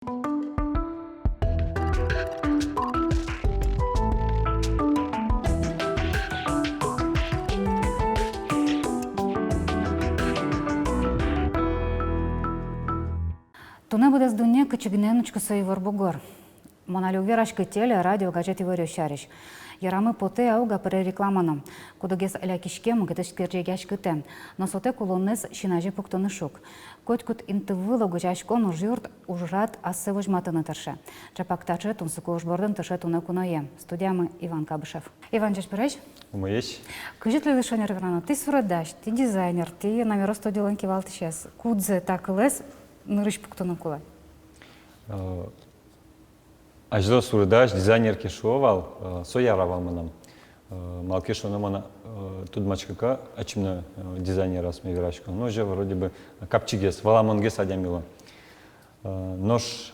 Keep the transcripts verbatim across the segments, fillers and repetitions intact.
Туннэ быдэс дунне кытчы гинэ эн учкы со ивор бугор. Мон али уг вераськы теле, радио, газет иворъёс сярысь. Ярамы, потэ-а, уг-а, пыре реклама но. Кудогез лякиське, мукетыз керӟегъяськытэ. Но сотэк улонэз син азе пуктыны шуг. Котькуд инты вылэ огазеяськон, ужъюрт, ужрад ассэ возьматыны тырше. Чапак таӵе тунсыко уж бордын тырше туннэ куное. Студиямы Иван Кабышев. Иван, ӟечбуресь. Умоесь. Кызьы тӥледлы шонер верано, тӥ суредась, тӥ дизайнер, тӥ номеро студилэн кивалтӥсез. Кудзэ та кылэз нырысь пуктыны кулэ? Э, азьло суредась, дизайнер ке шуо вал, э, со яра вал мынам. Э, малы ке шуоно, мон, э, тодматскыку, ачим но, э, дизайнер асме верасько. Но уже вроде бы капчигес, валамонгес адями луо. Э, нош,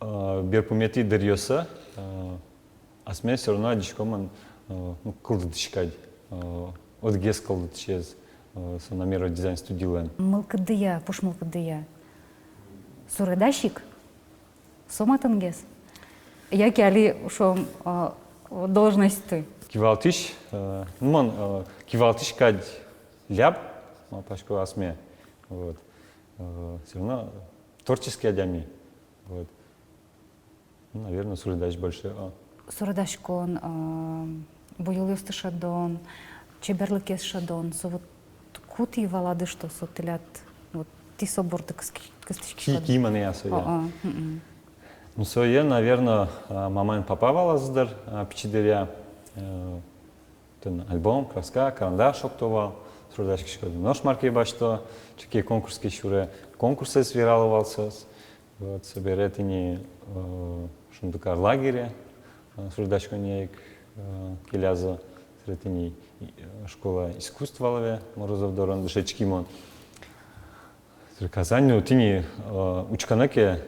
э, берпуметӥ дыръёсы, э, асме всё равно адӟисько мон, э, ну, кылдытӥсь кадь, э, одӥгез кылдытӥсез, э, со номеро дизайн студилэн. Мылкыдъя, пуш мылкыдъя. Суредась ик? Со матынгес? Яке али, шуом, э, должностьты? Кивалтӥсь, э, ну, мон, э, кивалтӥсь кадь ляб, малпасько, асме. Вот. Э, всё равно творческий адями. Вот. Ну, наверное, суредась больше, а. Суредаськон, а, буёлъёсты шӧдон, чеберлыкез шӧдон, со вот ку тӥ валады, что со тӥляд, вот, тӥ со борды кыс-, кыстӥськиськоды? Ки-, кин мынэ-а сое? О, о, мгм. Ну, сое, наверное, а, мамаен папа валазы дыр, а, пичи дыръя, э, тын альбом, краска, карандаш окто вал, суредаськиськоды. Нош мар ке басьто, чик ке конкурс ке сюре, конкурсэз верало вал соос. Вот, собере тӥни, э, «Шундыкар» лагере, э, суредаськонъя ик, э, келязы, собере тӥни, э, школа искусств Алве, Морозов дорын дышетски мон. Собере Казань, ну, тӥни, э, учконо ке,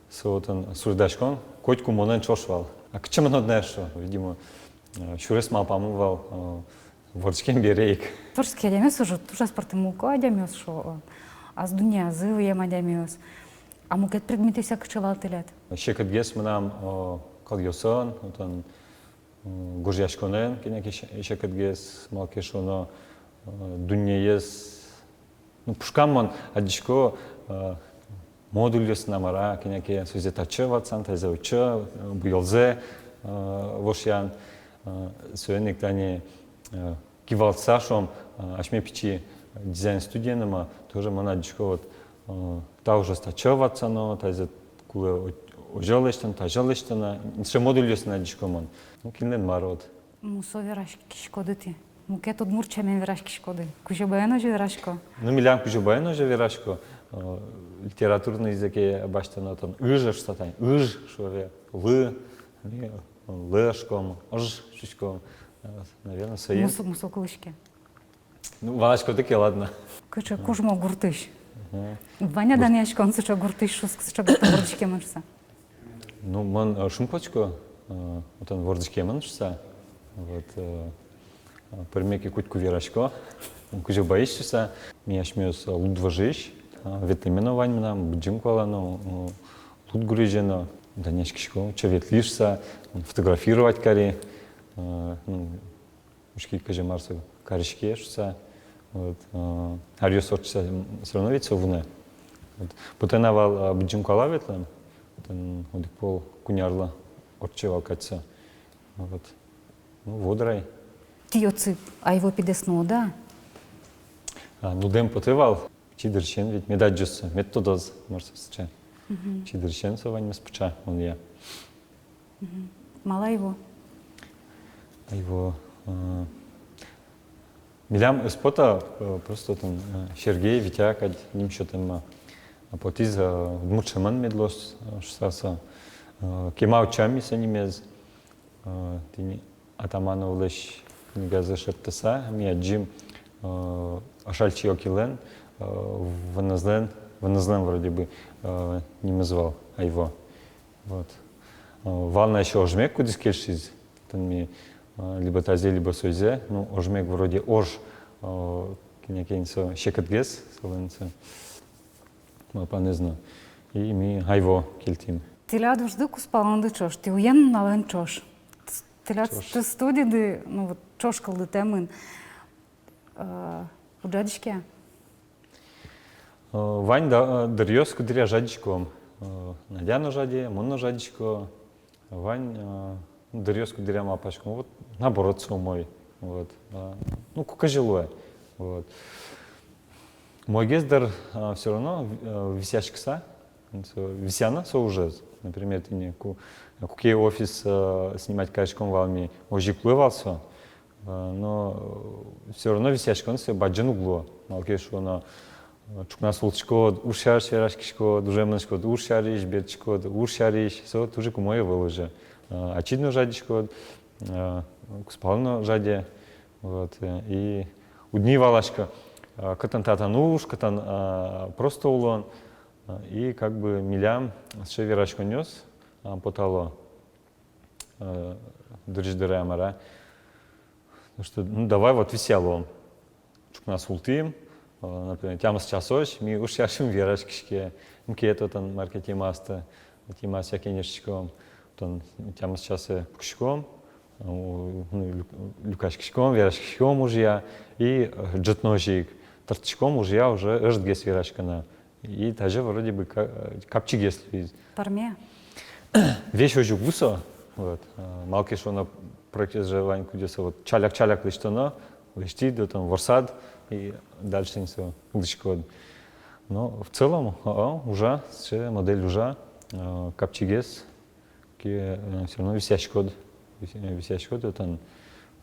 со отын суредаськон котьку монэн ӵош вал. А кытчы мон одно эшшо, видимо, э, сюрес малпамы вал, э, вордскем бере ик. Творческий адямиос уже туж аспӧртэмлыко адямиос, шуо, ас дуннеязы выем адямиос. А мукет предметъёсъя кыӵе вал тӥляд? Секытгес мынам, э, кылъёсын, отын, э, гожъяськонэн кӧня ке се-, секытгес, малы ке шуоно, э, дуннеез. Ну, пушкам мон адӟисько, э, модульёсын-а, мар-а, кӧня ке созэ татчы ватсан, тазэ отчы, э, буёлзэ, э, вошъян, э, соин ик тани, э, кивалтса, шуом, э, асьме пичи дизайн студиенымы, тоже мон адӟисько, вот, э, та ужез татчы ватсано, тазэ кулэ о-, озьы лэсьтоно, тазьы лэсьтоно, сыӵе модульёсын адӟисько мон. Ну, кинлэн мар, вот. Мусо вераськиськоды тӥ. Мукет удмурт сямен вераськиськоды. Кузебаен озьы верасько? Ну, милям Кузебаен озьы верасько. Э, литературной языке басьтоно отын ыж шуыса тани. Ыж шуо ве, лы, ми лы шуиськом, ыж шуиськом. Э, наверное, соин. Мусо, мусо кылӥське. Ну, валаськоды ке, ладно. Кыӵе кужмо гуртысь. Мгм. Вань-а данъяськон сыӵе гуртысь шуыса, сыӵе гуртын вордӥськемын шуыса? Ну, мон, э, шумпотӥсько, э, отын вордӥськемын шуыса. Вот, э, э, пӧрме ке, котьку верасько, Кузебаысь шуыса. Ми асьмеос, э, Лудвожысь, э, ветлэме но вань мынам, Быдӟым Куала но, э, Лудгурезе но, данъяськисько, чо ветлӥ шуыса, фотографировать кари, э, ну, учки, кызьы мар со кариське шуыса. Вот, э, аръёс ортчыса, м, всё равно ведь со вунэ. Вот. Потэ на вал, э, Быдӟым Куала ветлэм, тын одӥг пол куинь арлы ортче вал кадь со. Вот. Ну, Вудрай. Тӥ отчы Айво пидэс нуоды-а? А, нудэм потэ вал. Пичи дырысен ведь мед адӟоз со, мед тодоз, мар со сыӵе. Мгм. Пичи дырысен со ваньмыз пыӵа монъя. Мгм. Малы Айво? Айво, э, милям ӧз поты, э, просто отын, э, Сергей, Витя кадь ним сётэммы. А потӥз, э, удмурт сямен мед луоз, э, шуыса со. Э, кема утчам ми со нимез. Э, тӥни Атамановлэсь книгазэ шедьтыса, ми адӟим, э, Ашальчи Окилэн, э, вынызлэн, вынызлэн вроде бы, э, нимыз вал, Айво. Вот. Э, вал на ещё ожмег, кудӥз кельшиз. Татын ми, э, либо тазэ, либо сойзэ. Ну, ожмег вроде ож, э, кӧня ке но со секытгес, солэн со малпанэз но. И ми айво кельтӥм. Тӥляд ужды кузпалэнды ӵош, тӥ уен-нуналэн ӵош. Тӥляд студиды, ну вот, ӵош кылдытэмын. Э, уд жадиське-а? Э, вань, да, э, дыръёс, куддыръя жадиськом. Э, Надя но жаде, мон но жадисько. Вань, э, дыръёс, куддыръя малпаськом, вот, наоборот, со умой. Вот, э, ну, ку кызьы луэ. Вот. Умойгес, дыр, э, всё равно, э, висъяськыса, со, висъяны со ужез. Например, тӥни ку-, куке офис, э, снимать кариськом вал ми, озьы ик луэ вал со. Э, но, э, всё равно висъяськон сое бадӟым уг луы. Малы ке шуоно, э, ӵукна султӥськод — уж сярысь вераськиськод, уже мынӥськод — уж сярысь, бертӥськод — уж сярысь, со туж ик умой ӧвӧл уже. Э, ачид но жадиськод, э, кузпалы но жаде. Вот, э, и уд ни валаськы, э, кытын татын уж, кытын, э, просто улон. Э, и как бы милям сыӵе вераськонъёс, э, потало. Э, дырысь дыръя мар-а. Ну что, ну, давай вот висъялом. Ӵукна султӥм, э, например, тямыс часозь ми уж сярысь ум вераськиське, мукет отын мар ке темаосты, темаосъя кенешиськом, отын тямыс часэ пукиськом, э, ну, люк-, люкаськиськом, вераськиськом ужъя, и, э, ӝытнозь ик тыртӥськом ужъя уже ӧжытгес вераськыны. И даже вроде бы ка-, э, капчигес луиз. Пӧрме. Весь озьы уг луы со. Вот. Э, малы ке шуоно, проектъёс же вань, кудъёссэ вот чаляк-чаляк лэсьтоно, лэсьтӥд, отын ворсад, и дальше ини со кылзӥськод. Но в целом, а, ужа, сыӵе модель ужа, э, капчигес. Ке, э, всё равно висъяськод, вис-, э, висъяськод отын,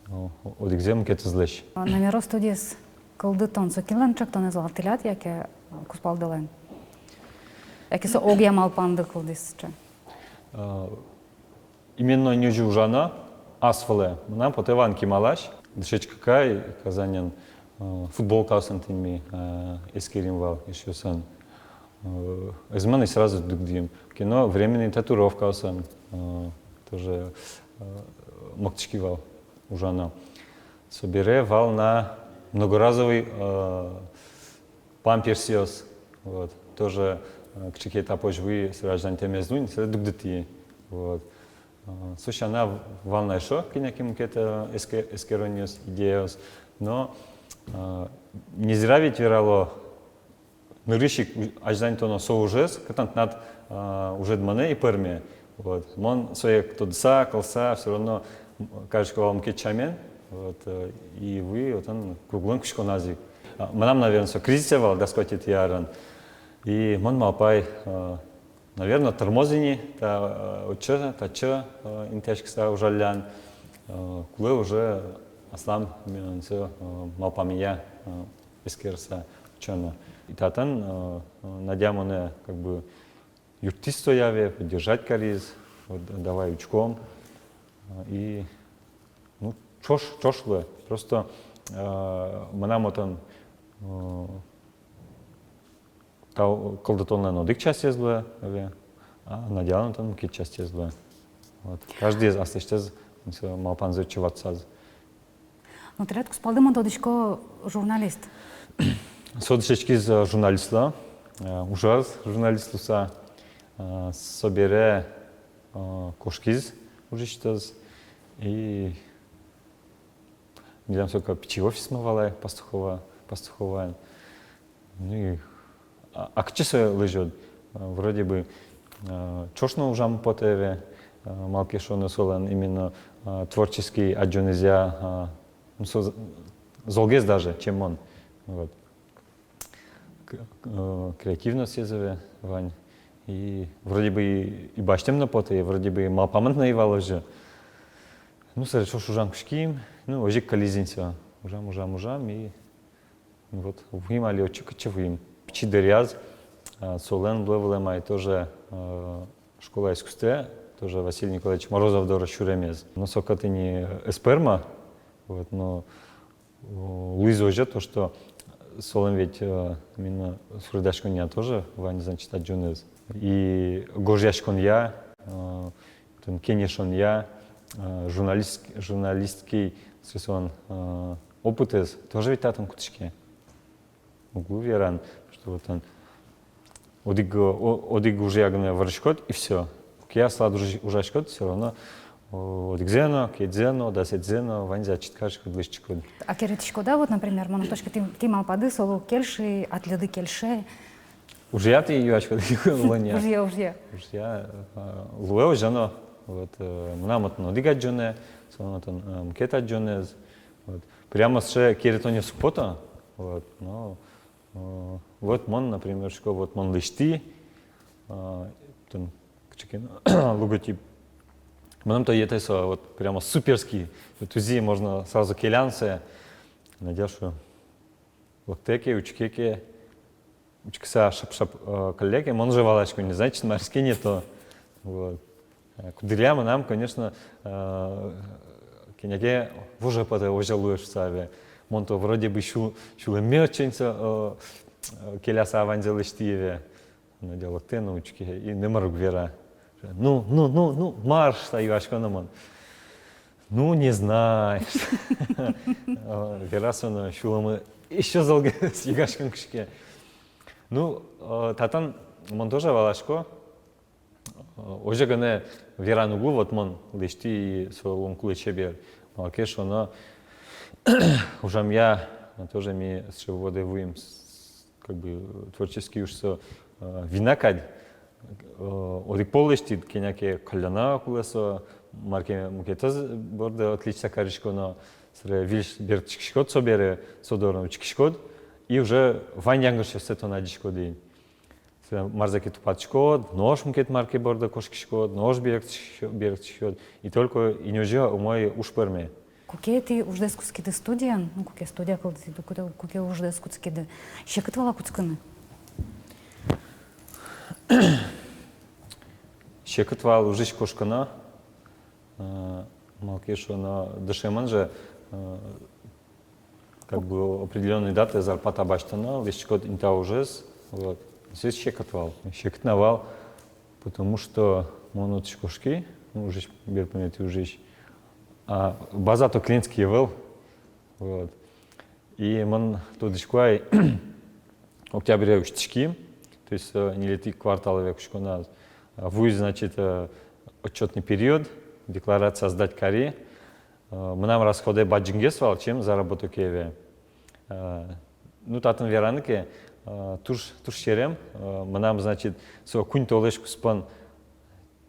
э, одӥгзэ мукетызлэсь. А «Номеро» студиез кылдытон, со кинлэн ӵектонэз вал, тӥляд яке, э, кузпалдылэн? Яке со огъя малпанды кылдӥз сыӵе? Э, именно озьы ужано ас вылэ мынам потэ вань кемалась. Дышетскыкай Казаньын, э, футболкаосын тӥни ми, э, эскерим вал эшъёсын. Э, ӧз мыны, сразу дугдӥм. Кино временный татуировкаосын, э, тоже, э, моктӥськи вал ужаны. Собере вал на многоразовый, э, памперсъёс. Вот. Тоже, э, кыӵе ке этапозь вуи, сразу азьланьтэмез луи ни, сразу дугдытӥ. Вот. Э, со сяна вал на эшшо кӧня ке мукет, э, эске-, эскеронъёс, идеяос. Но, э, не зря ведь верало, нырысь ик у-, азьланьтоно со ужез, кытын тынад, а, ужед мынэ и пӧрме. Вот. Мон сое тодыса, кылыса, всё равно, м, карисько вал мукет сямен. Вот, э, и вуи отын круглэн кутсконаз ик. А, мынам, наверно, со кризисэ вал дас куатетӥ арын. И мон малпай, э, наверно, тырмоз ини та, э, отчы, татчы, э, интыяськыса ужаллян. Э, кулэ уже аслам, м, со, э, малпамъя, э, эскерыса утчано. И татын, э, Надя монэ как бы юрттӥз, со яве, поддержать кариз, вот, давай учком. Э, и, ну, ӵош, ӵош луэ. Просто, э, мынам отын, э, та кылдытонлэн одӥг частез луэ, э, а Надялэн отын мукет частез луэ. Вот. Каждыез аслэсьтыз, м, со малпанзэ отчы ватсаз. Но тӥляд кузпалды, мон тодӥсько, журналист. Со дышетскиз, э, журналистлы, э, ужаз журналист луыса, э, собере, э, кошкиз ужысьтыз, и милям соку пичи офисмы вал ай, Пастухова, Пастуховаын. Ну и, а, а кытчы сое лэзёд? Э, вроде бы, э, ӵош но ужамы потэ ве, э, малы ке шуоно солэн именно, э, творческий адӟонэзъя, э, ну, со з-, золгес даже, чем мон. Вот. К-, к-, э, креативностез ве вань. И вроде бы и, и басьтэм но потэ, и вроде бы и малпамын но ӧй вал озьы. Ну, собере ӵош ужан кутским, ну, озьы ик кылиз ини со. Ужам, ужам, ужам, и вот вуим али отчы, кытчы вуим. Пичи дыръяз, а, солэн луэ вылэм ай тоже, а, школа искусстве, тоже Василий Николаевич Морозов доры сюремез. Но соку тӥни ӧз пӧрмы, вот, но, о, луиз озьы то, что солэн ведь, э, именно суредаськонъя тоже вань, значит, адӟонэз. И гожъяськонъя, э, тын кенешонъя, э, журналист-, журналистский, сыӵе солэн, э, опытэз тоже ведь татын кутӥське. Уг луы вераны, что вот он Одӥг, о-, одӥг ужъя гинэ вырӥськод, и всё. Кияслад ужаськод, всё равно, о, одӥгзэ но, кыдзэ но, дасэтӥзэ но, ваньзэ ачид кариськод, лэсьтӥськод. А керетӥськод-а, вот, например, мон тодӥсько, тӥ, тӥ малпады, солы кельше, а тӥледлы кельше? Ужъя тӥ юаськод, лоня. Ужъя, ужъя. Ужъя, а, луэ ужано, вот, э, мынам отын одӥг адӟонэ, солэн отын, э, мукет адӟонэз, вот. Прямо сыӵе керетонъёс уг пото, вот, но Э, вот мон, например, шуисько, вот мон лэсьтӥ, э, тын кыӵе ке но логотип. Мыным то йӧтэ со, вот прямо суперский. Вот узи можно сразу келян сое. Надя, шуо, лыктэ ке, учке ке, учкыса шап-шап, э, кылле ке, мон уже валасько ни, значит, маиз ке не то. Вот. Э, куддыръя мынам, конечно, э, кӧня ке вожо потэ, озьы луэ шуса ве. Мон то вроде бы сю-, сюлэмме ӧтчонь со, э, э, келяса ваньзэ лэсьтӥ ве. Но диалогтэ но учке, и номыр уг вера. Ну, ну, ну, ну, мар шуса юасько но мон. Ну, не знаю. Э, вера со но, сюлэмы ещё золгес йыгаськыны кутске. Ну, э, татын мон тоже валасько. Озьы гинэ вераны уг лу, вот мон лэсьтӥ, и со луыны кулэ чебер. Малы ке шуоно, ужамъя тоже ми сыӵе выводэ вуим, с-, как бы, творческий уж со, э, вина кадь. Э, одӥг пол лэсьтӥд, кӧня ке каллёно кулэ со, мар ке мукетыз борды отвлечься кариськоно, сыре выльысь бертӥськиськод собере, со дорын учкиськод, и уже вань янгышъёссэ тон адӟиськод ини. Собере марзэ ке тупатӥськод, нош мукет мар ке борды кошкиськод, нош берыктӥсько-, берыктӥськод. И только ини озьы умой уж пӧрме. Куке тӥ уждэс кутскиды студиын, ну, куке студия кылдытӥды, куке, куке уждэс кутскиды, секыт вал-а кутскыны? Секыт вал ужысь кошкыны, э, малы ке шуоно, дышемын же, э, как бы определённой датае зарплата басьтоно, лэсьтӥськод ини та ужез, вот. Сыӵе секыт вал. Секыт но вал, потому что мон отысь кошки, ну, ужысь берпуметӥ ужысь. А база-то клиентский ӧвӧл, вот. И мон тодӥсько ай, октябре усьтӥськи, то есть, э, ньылетӥ кварталэ векуськоназ. Вуиз, значит, э, отчётный период, декларация сдать кари, Э, мынам расходэ бадӟымгес вал, чем заработоке ве. Э, ну, татын вераны ке, э, туж, туж серем, э, мынам, значит, со куинь толэзь куспын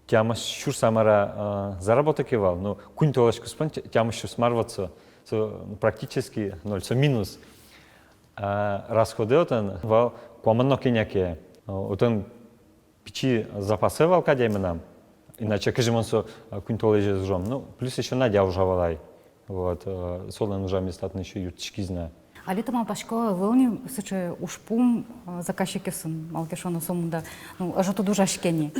тямыс сюрс мар-а, э, заработоке вал, ну, куинь толэзь куспын тя-, тямыс сюрс мар вот со, со практически ноль, со минус. А расходэ отын вал куамын но кӧня ке. Э, отын пичи запасэ вал кадь ай мынам. Иначе кызьы мон со, э, куинь толэзез ужом. Ну, плюс ещё Надя ужа вал ай. Вот, э, солэн ужамез татын ещё юрттӥськиз на. Али та малпасько, ӧвӧл ни сыӵе ужпум, э, заказчикъёсын, малы ке шуоно сомында, ну, ӧжыт уд ужаське ни.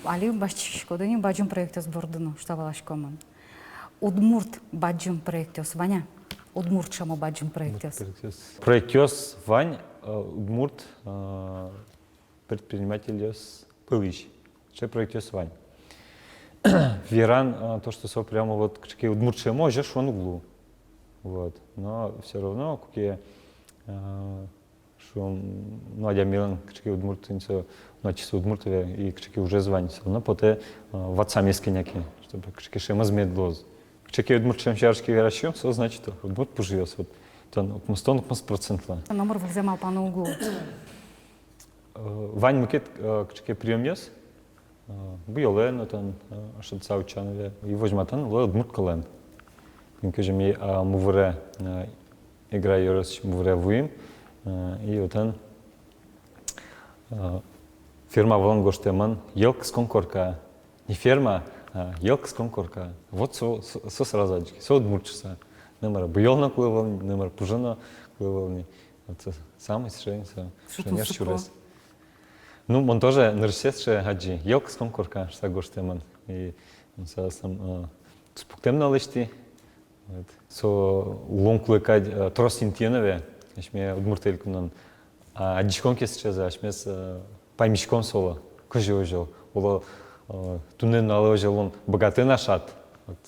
Али басьтӥськоды ни бадӟым проектъёс борды но, шуса валасько мон. Удмурт бадӟым проектъёс вань-а? Удмурт сямо бадӟым проектъёс. Проектъёс. Проектъёс вань, э, удмурт, э, предпринимательёс пӧлысь. Сыӵе проектъёс вань. Веран, а, то, что со прямо вот кыӵе ке удмурт сямо, озьы шуон уг лу. Вот. Но всё равно, куке, а, шуом, ну, адямилэн кыӵе ке удмурт, тӥни со, ну, ачиз удмурт ве, и кыӵе ке ужез вань, всё равно потэ, а, ватсамез кӧня ке, чтобы кыӵе ке сямыз мед луоз. Кыӵе ке удмурт сям сярысь ке вераськом, со, значит, удмурт пужыос. Вот. Тон укмыстон укмыс процентлы. Номыр выльзэ малпаны уг лу. Э, вань мукет, э, кыӵе ке приёмъёс, э, буёлэн отын, э, ошыса утчан ве, и возьматон луэ удмурт кылын. Кин кызьы ми, э, Мувыре, э, Эгра ёросысь Мувыре вуим, э, и отын, э, ферма вылын гожтэмын «Йӧл кыскон корка». Не ферма, а «Йӧл кыскон корка». Вот со, со, со сразу адӟиське, со удмурт шуса. Номыр буёл но кулэ ӧвӧл ни, номыр пужы но кулэ ӧвӧл ни. Вот со самой сыӵе, со шонер сюрес. Ну, мон тоже нырысьсэ сыӵе адӟи, «Йӧл кыскон корка» шуса гожтэмын. И мон сразу, э, туспуктэм но лэсьтӥ. Вот. Со луон кулэ кадь, э, трос интыын ве, асьме Удмурт Элькунын. А адӟиськом ке сыӵезэ, асьмеос, э, паймиськом солы, кызьы озьы. Оло, э, туннэ нуналэ озьы луон быгатэ на шат. Вот.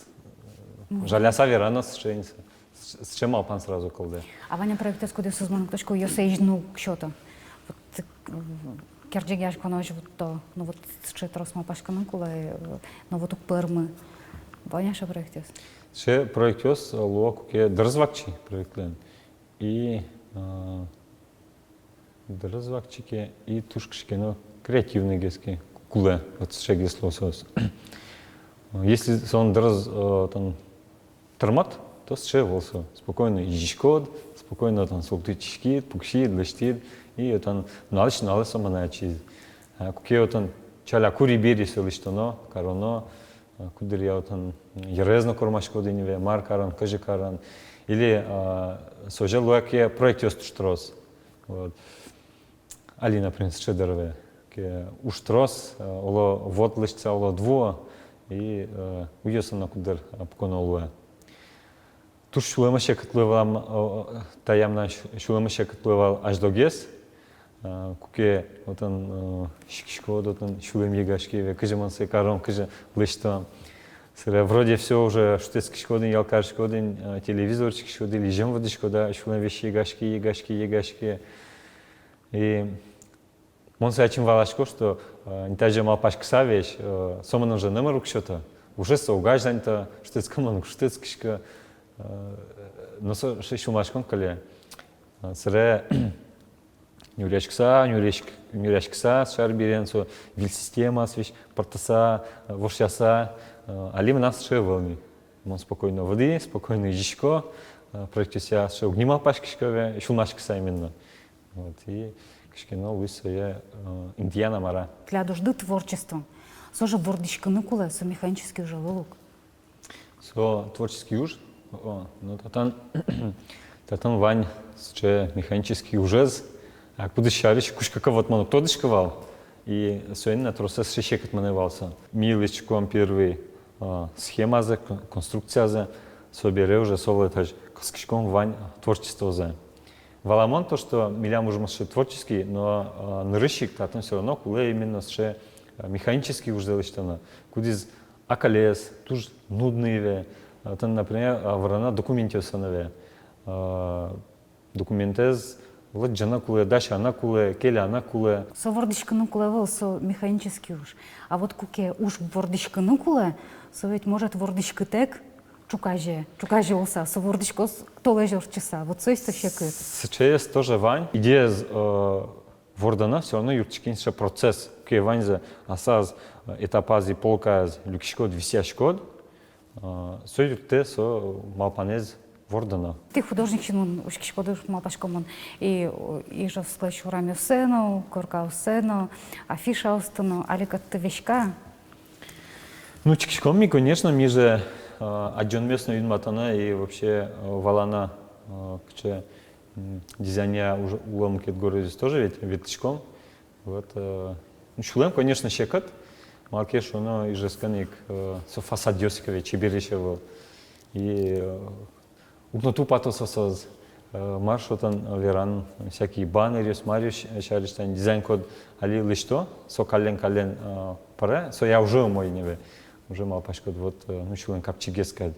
Мгм. Жаляса верано сыӵе, с-, сыӵе малпан сразу кылдэ. А вань-а проектъёс, кудъёсыз, мон тодӥсько, ёсэз но уг сёто? Вот, э, Керӟегъяськонозь вутто, но вот сыӵе трос малпаськыны кулэ, э, но вот уг пӧрмы. Вань-а сыӵе проектъёс? Сыӵе проектъёс, э, луо, куке дырыз вакчи проектлэн. И, э, дырыз вакчи ке, и туж кыӵе ке но креативныйгес ке кулэ, вот сыӵегес луо соос. Если солэн дырыз, э, тан тырмыт, то сыӵе ӧвӧл со. Спокойно изиськод, спокойно тан султӥськид, пуксид, лэсьтӥд, и тан нуналысь нуналэ со мынэ ачиз. А куке отын ӵаляк ури-бери со лэсьтоно, кароно, а, куддыръя отын йырез но кормаськод ини ве, мар карон, кызьы карон. Или, а, со же луэ ке проектъёс туж трос. Вот. Али, например, сыӵе дыр ве, ке уж трос, э, оло вот лэсьтыса, оло вот вуо, и, э, уйёсын но куддыр, э, пуконо луэ. Туж сюлэмы секыт луэ вал, э, э, таям на сю-, сюлэмы секыт луэ вал азьлогес, э, куке отын, э, сиськиськод, отын сюлэм йыгаське ве, кызьы мон сое каром, кызьы лэсьтом. Сыре вроде всё уже, шутэтскиськод ини, ял кариськод ини, э, телевизор учкиськод ини, лизьым выдӥськод, а сюлэм весь йыгаське, йыгаське, йыгаське. И мон сое ачим валасько, что, э, ини тазьы малпаськыса весь, э, со мыным уже номыр уг сёты. Ужез со уг азьланьты, шутэтскыны мон уг шутэтскиськы, э, но со сыӵе сюлмаськон кыле. Э, сыре нюръяськыса, нюръяськ-, нюръяськыса, со арбериен со виль системаос весь пыртыса, э, вошъяса, э, али мынам сыӵе ӧвӧл ни. Мон спокойно выдӥ, спокойно изисько, э, проектъёсъя сыӵе уг ни малпаськисько ве, сюлмаськыса именно. Вот, и кыӵе ке но луиз сое, э, интыян-а, мар-а. Тӥляд ужды творчество. Со же вордӥськыны кулэ, со механический ужез луэ ук. Со творческий уж, о, ну, татын, татын вань сыӵе механический ужез, а кудӥз сярысь кутскыку вот мон уг тодӥськы вал. И соин но тросэз сыӵе секыт мынэ вал со. Ми лэсьтӥськом первый, а, схемазэ, кон-, конструкциязэ, собере уже со вылэ тазьы кыскиськом вань творчествозэ. Валамон то, что милям ужмы сыӵе творческий, но, а, нырысь ик татын всё равно кулэ именно сыӵе, а, механический ужзэ лэсьтоно. Кудӥз акылез, туж нудный ве. А, тан, например, а, вырано документъёсын ве. А, документэз лыдӟыны кулэ, дасяны кулэ, келяны кулэ. Со вордӥськыны кулэ ӧвӧл, со механический уж. А вот куке уж вордӥськыны кулэ, со ведь может вордӥськытэк ӵуказе, ӵуказе улса, со вордӥськоз толэзь ортчыса. Вот со ик со секыт. Сыӵеез тоже вань. Идеяез, э, вордоно всё равно юрттӥське ини сыӵе процесс. Куке ваньзэ асаз, э, этапаз и полкаяз люкиськод, висъяськод, э, со юрттэ со малпанэз вордоно. Тӥ художник синмын учкиськоды, малпасько мон, и, э, Ижевсклэсь урамъёссэ но, коркаоссэ но, афишаосты но, али кытты веська? Ну, учкиськом ми, конечно, ми же, э, адӟонмес но юнматоно и вообще, э, валано, э, кыӵе, м, дизайнъя уж-, уло мукет городъёсы тоже ведь ветлӥськом. Вот, э, ну, сюлэм, конечно, секыт, малы ке шуоно, Ижевскын ик, э, со фасадъёс ик ведь чебересь ӧвӧл. И, э, уг но тупато соос, э, мар шуо тан, э, веран, всякий баннеръёс, маръёс, э, сярысь. Тани дизайн-код али лэсьто, со каллен-каллен, э, пыре, соя уже умой ини ве, уже малпаськод, вот, э, ну, сюлэм капчигес кадь.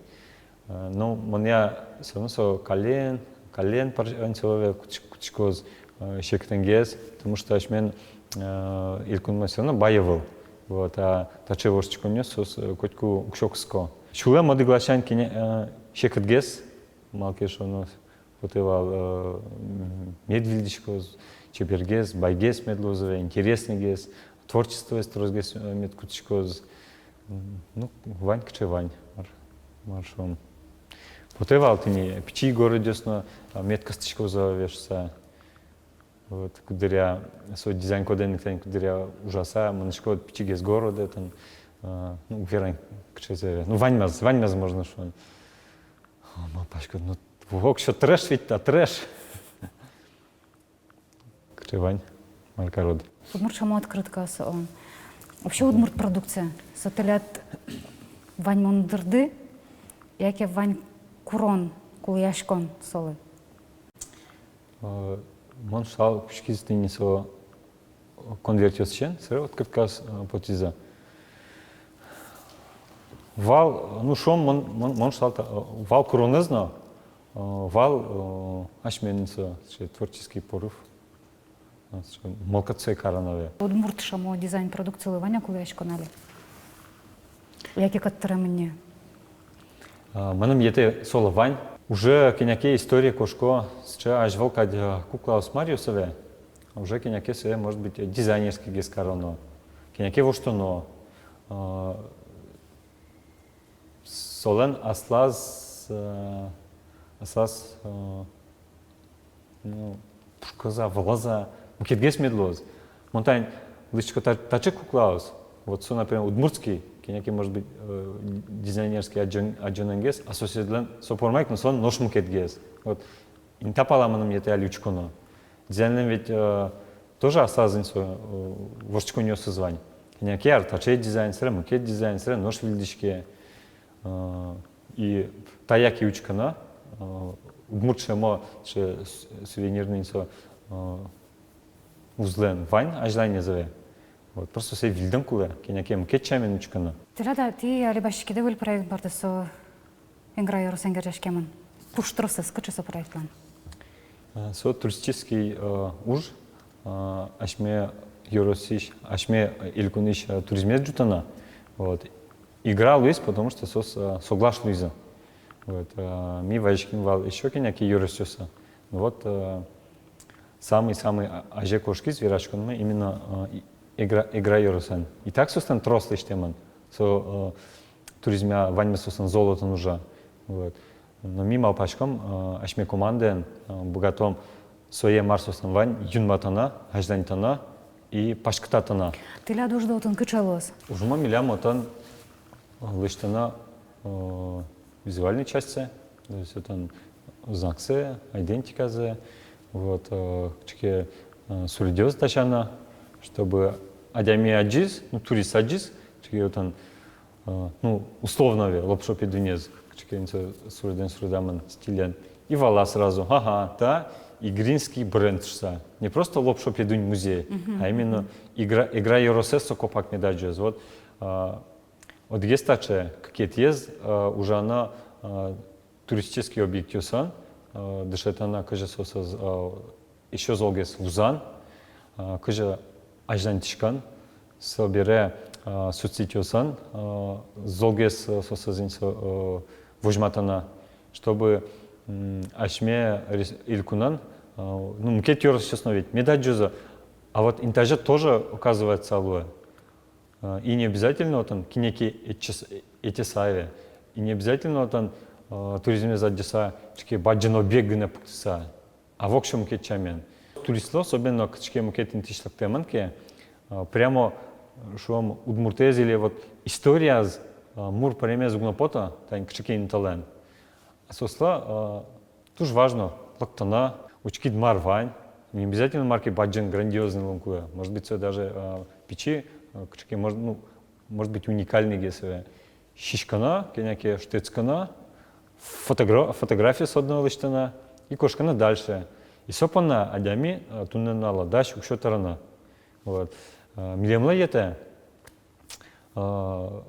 Э, но монъя всё равно со каллен, каллен пыр-, эн, со ве кутӥ-, кутӥськоз, э, секытэнгес, потому что асьмелэн, э, элькунмы всё равно бай ӧвӧл. Вот, а таӵе воштӥськонъёс соос, э, котьку уксё кыско. Сюлэм одӥг ласянь кене, э, секытгес, малы ке шуоно, потэ вал, э, м, мед выльдӥськоз, чебергес, байгес мед луоз ве, интересныйгес, творчествоез тросгес, э, мед кутӥськоз. М, ну, вань кыӵе вань, мар, мар шуом. Потэ вал тӥни пичи городъёс но, а, мед кыстӥськозы ве шуса. Вот, куддыръя со дизайн-кодэн ик тани куддыръя ужаса, мынӥськод пичигес городэ тани, а, ну, веран кыӵезэ ве. Ну, ваньмаз, ваньмаз можно шуыны. О, малпаськод, ну, воксё трэш ведь та, трэш. Кыӵе вань, мар карод. Удмурт сямо открыткаос, о. Вообще удмурт продукция. Со тӥляд ваньмон дырды, яке вань курон, кулэяськон солы? Э, мон шуысал, кутскиз тӥни со конвертъёсысен, сыӵе открыткаос, э, потӥзы. Вал, ну, шуом, мон, мон, мон шуысал та, э, вал куронэз но, э, вал, э, асьмелэн со, сыӵе творческий порыв. Мылкыд сое кароно ве. Удмурт шамо дизайн продукцилы вань-а кулэяськон али? Яке кӧт тырем ини? А, мыным йӧтэ, солы вань. Уже кӧня ке история кошко, сыӵе азьвыл кадь, а, куклаос маръёс ӧвӧл. Уже кӧня ке сое, может быть, дизайнерскийгес кароно. Кӧня ке воштоно. А, солэн аслаз, э, аслаз, э, ну, пушкыз-а, вылаз-а, мукетгес мед луоз. Мон тань лыдӟисько та-, таӵе куклаос. Вот со, например, удмуртский, кӧня ке, может быть, э, дизайнерский адӟон-, адӟонэнгес, а соседлэн со пӧрмайик но, солэн нош мукетгес. Вот. Ини та пала мыным йӧтэ али учконо. Дизайнлэн ведь, э, тоже аслаз ини со, э, воштӥськонъёсыз вань. Кӧня ке ар таӵе дизайн, собере мукет дизайн, собере нош выльдӥське. Э, и та яке учконо, э, удмурт шамо, сыӵе с-, сувенирный со, э, узлэн вань азьланезы ве. Вот, просто сое выльдон кулэ, кӧня ке мукет сямен учконо. Тӥляд-а, тӥ али басьтӥськиды выль проект борды, со Игра ёросэн герӟаськемын. Пуштросэз кыӵе со проектлэн? Э, со туристический, э, уж, э, асьме ёросысь, асьме, э, элькунысь, э, туризмез ӝутоно. Вот. Игра луиз, потому что соос, э, соглаш луизы. Вот, э, ми вазиським вал ещё кӧня ке ёросъёсы. Ну вот, э, самый-самый а-, азе кошкиз вераськонмы именно, э, и-, Игра, Игра ёросэн. И так соослэн трос лэсьтэмын. Со, э, туризмъя ваньмыз соослэн зол отын ужа. Вот. Но ми малпаськом, э, асьме командаен, э, быгатом сое, мар соослэн вань, юнматоно, азьланьтоно и паськытатоно. Тӥляд ужды отын кыӵе луоз? Ужмы милям отын, э, лэсьтоно, э, визуальной частьсэ, то есть отын знаксэ, айдентиказэ, вот, э, кыӵе ке, э, суредъёс дасяно, чтобы адями адӟиз, ну, турист адӟиз, кыӵе ке отын, э, ну, условно ве, Лопшо Педунез, кыӵе ке ини со суредэн суредамын стилен. И вала сразу, ага, та игринский бренд шуса. Не просто Лопшо Педунь музей, а именно Игра, Игра ёросэз со копак мед адӟоз. Вот, э, одӥгез таӵе, кыкетӥез, э, ужано, э, туристический объектъёсын, э, дышетоно, кызьы соосыз, э, ещё золгес вузан, э, кызьы азьланьтӥськон, собере, э, соцсетьёсын, э, золгес, э, соосыз ини со, э, возьматоно, чтобы, м, асьме рес-, элькунын, э, ну, мукет ёросъёсын но ведь мед адӟозы. А вот ини тазьы тоже, оказывается, луэ. Э, и не обязательно отын кинэ ке ӧтчыса, ӧтеса ве. И не обязательно отын, э, туризмез адӟыса, кыӵе ке бадӟым объект гинэ пуктыса. А воксё мукет сямен. Туристлы, особенно кыӵе ке мукет интыысь лыктэмын ке, э, прямо, шуом, удмуртэз или вот историяз, э, мур пӧремез уг но пото, тани кыӵе ке интылэн. Соослы, э, туж важно лыктыны, учкид, мар вань, не обязательно мар ке бадӟым, грандиозный луыны кулэ. Может быть, со даже, э, пичи, э, кыӵе ке, может, ну, может быть, уникальный гес ве. Сиськыны, кӧня ке шутэтскыны, фотогра-, фотография со дыны лэсьтыны и кошкыны дальше. И со понна адями, э, туннэ нуналлы дась уксё тырыны. Вот. Э, милемлы йӧтэ, э,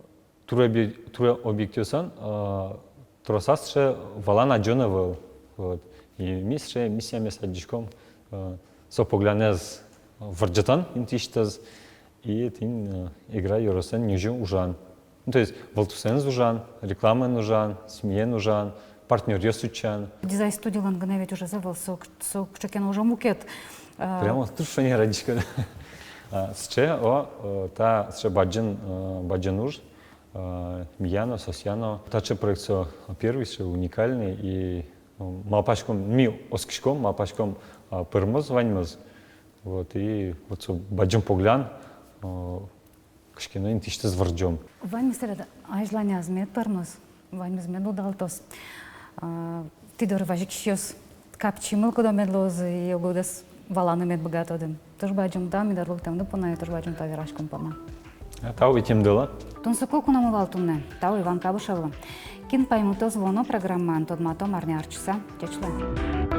тур объ-, тур объектъёсын, э, тросаз сыӵе валан адӟон ӧвӧл. Вот. И ми сыӵе миссиямес адӟиськом, э, со поглянэз вырӟытон интыысьтыз, и тӥни, э, Игра ёросэн озьы ужан. Ну, то есть вылтусэныз ужан, рекламаен ужан, СМИ-ен ужан, партнёръёс утчан. Дизайн студилэн гинэ ведь ужез ӧвӧл, со, со кыӵе ке но уже мукет, э, прямо туж шонер адӟиськод. А, сыӵе, о, э, та сыӵе бадӟым, э, бадӟым уж, э, мияно, сосъяно. Таӵе проект со первый, сыӵе уникальный, и, э, малпаськом, ми оскиськом, малпаськом, а, пӧрмоз ваньмыз. Вот, и вот со бадӟым поглян, э, кыӵе ке но интыысьтыз вырӟом. Ваньмыз тӥляд азьланяз мед пӧрмоз, ваньмыз мед удалтоз. А, тӥ доры вазиськисьёс капчи мылкыдо мед луозы, и огодэз валаны мед быгатоды. Туж бадӟым тау ми доры лыктэмды понна, и туж бадӟым тау вераськон понна. А, тау ӧтемдылы. Тунсыко куномы вал туннэ. Тау Иван Кабышевлы. Кин паймытоз вуоно программаын, тодматом арня ортчыса. Ӟеч луэ.